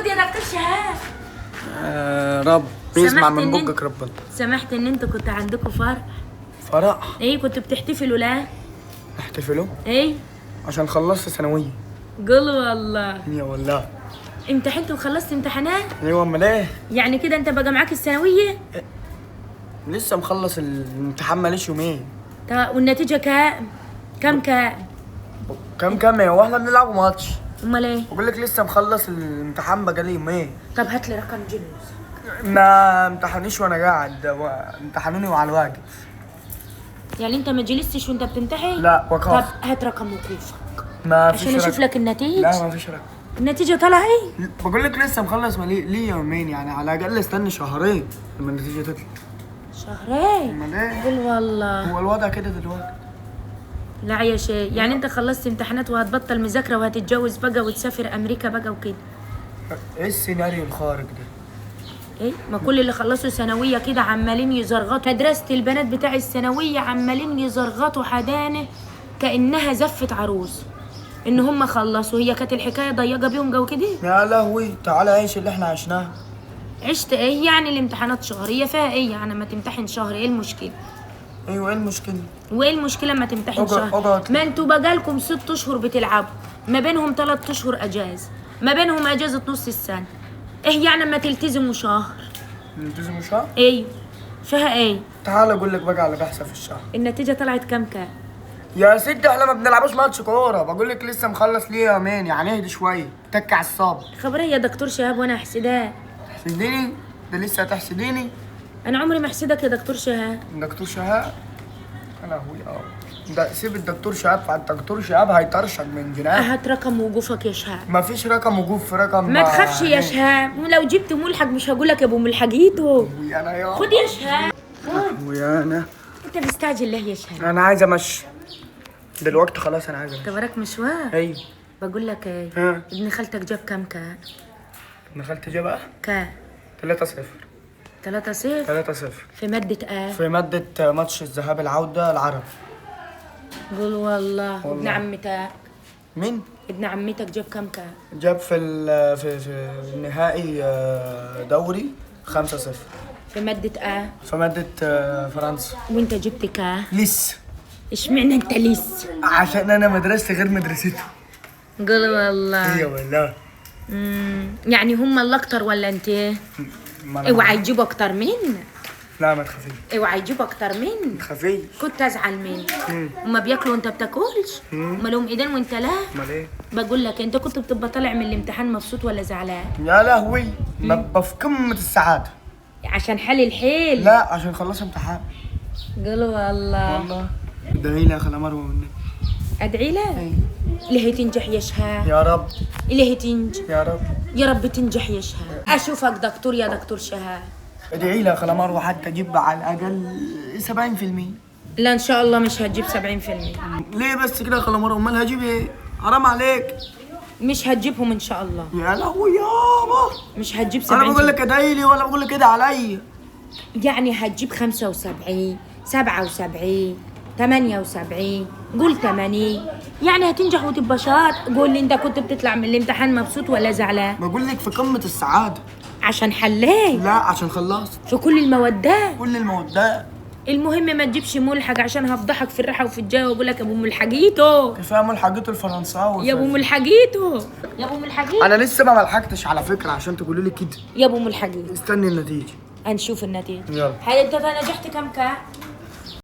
خد يا دكتور شهاب. رب يسمع سمحت من إن بقك ربنا. سمحت ان انتوا كنت عندكم فرح. فرح؟ ايه كنتوا بتحتفلوا؟ لا احتفلوا؟ ايه عشان خلصت ثانوية. قول والله. يا والله. امتحنت وخلصت امتحانات؟ ايوه امال ايه؟ يعني كده انت بقى معاك الثانوية؟ لسه مخلص الامتحان ماليش يومين. طب والنتيجة كام؟ كام كام؟ كام كام ايه؟ هو احنا بنلعب ماتش؟ امال ايه؟ بقول لك لسه مخلص الامتحان بقالي يومين. طب هات لي رقم جلوس. ما امتحنيش وانا قاعد، امتحنوني وعلى الواقف. يعني انت ما جلستش وانت بتمتحن؟ لا وقف. طب هات رقم وقوفك ما فيش عشان اشوف رقم. لك النتيجة. لا ما فيش رقم. النتيجة طالعة ايه؟ بقول لك لسه مخلص ليه يومين، يعني على الاقل استني شهرين لما النتيجة تطلع. شهرين؟ امال ايه؟ قول والله. هو الوضع كده دلوقتي. لا يا شيخ، يعني انت خلصت امتحانات وهتبطل مذاكرة وهتتجوز بقى وتسافر امريكا بقى وكده. ايه السيناريو الخارق ده؟ ايه؟ ما كل اللي خلصوا ثانوية كده عمالين يزرغطوا، مدرسة البنات بتاع الثانوية عمالين يزرغطوا حدانة كأنها زفة عروس ان هم خلصوا. هي كانت الحكاية ضيقة بيهم جو كده؟ يا لهوي، تعالى عيش اللي احنا عشناه. عشت ايه يعني؟ الامتحانات شهرية فيها ايه يعني؟ ما تمتحن شهر، ايه المشكلة؟ ايوه ايه المشكلة؟ وايه المشكلة ما تمتحن شهر؟ اقعد. ما انتوا بقالكم 6 اشهر بتلعبوا، ما بينهم 3 اشهر اجازة، ما بينهم اجازة نص السنة. ايه يعني ما تلتزموا شهر؟ نلتزموا شهر؟ ايه فيها ايه؟ تعالى اقول لك بقى على بحثة في الشهر. النتيجة طلعت كام كام؟ يا ستي احنا ما بنلعبوش ماتش كورة، بقول لك لسه مخلص ليه يومين، يعني اهدي شوية، تك على الصابر. خبرية يا دكتور شهاب وانا احسدها. تحسديني؟ ده لسه هتحسديني؟ انا عمري ما احسدك يا دكتور شهاب. دكتور شهاب؟ يا لهوي. ده سيب الدكتور شهاب، فالدكتور شهاب هيطرشك من جناح. هات رقم وقوفك يا شهاب. مفيش رقم وقوف في رقم. ما تخافش يا شهاب، ولو جبت ملحق مش هقول لك يا ابو ملحقيته. انا يا خد يا شهاب. خد. ويا انا. انت مستعجل ليه يا شهاب؟ انا عايز امشي دلوقتي، خلاص انا عايز امشي. انت وراك مشوار؟ ايوه. بقول لك ايه، ابن خالتك جاب كام كام؟ ابن خالتي جاب ايه؟ كام؟ 3-0. 3-0؟ 3-0 في مادة ايه؟ في مادة ماتش الذهاب العودة العرب. قول والله. ابن عمتك. مين؟ ابن عمتك جاب كام كام؟ جاب في في النهائي دوري 5-0. في مادة ايه؟ في مادة فرنسا. وانت جبت كام؟ لسه. اشمعنى انت لسه؟ عشان انا مدرستي غير مدرسته. قول والله. ايوه والله. يعني هم اللي اكتر ولا انت؟ اوعى يجيبوا اكتر منك. لا ما تخافيش. اوعى يجيبوا اكتر منك. ما تخافيش. كنت ازعل منك. هما بياكلوا وانت بتاكلش؟ هما لهم ايدين وانت لا؟ امال ايه؟ بقول لك انت كنت بتبقى طالع من الامتحان مبسوط ولا زعلان؟ يا لهوي، ببقى في قمة السعادة. عشان حال الحيل؟ لا عشان خلصت امتحان. قول والله. والله. ادعي لي يا خالة مروة والنبي. ادعي لك؟ ليه تنجح يا شهاب؟ يا رب. ليه تنجح؟ يا رب. يا رب تنجح يا شهاب. اشوفك دكتور يا دكتور شهاب. ادعي لي يا خالة مروة حتى اجيب على الاقل 70%. لا ان شاء الله مش هتجيب 70%. ليه بس كده يا خالة مروة؟ امال هجيب ايه؟ حرام عليك. مش هتجيبهم ان شاء الله. يا لهوي يابا. مش هتجيب 70%. انا بقول لك ادعي لي ولا بقول لك ادعي عليا؟ يعني هتجيب 75 77 78 قول 80، يعني هتنجح وتبقى شاطر. قول لي انت كنت بتطلع من الامتحان مبسوط ولا زعلان؟ بقول لك في قمة السعادة. عشان حليت؟ لا عشان خلصت. في كل المواد ده؟ كل المواد ده. المهم ما تجيبش ملحق عشان هفضحك في الراحة وفي الجاية واقول لك يا ابو ملحقيته. كفاية ملحقيته الفرنساوي. يا ابو ملحقيته. يا ابو ملحقيته. انا لسه ما ملحقتش على فكرة عشان تقولوا لي كده. يا ابو ملحقيته. استني النتيجة. هنشوف النتيجة. يلا. هل انت نجحت كام كام؟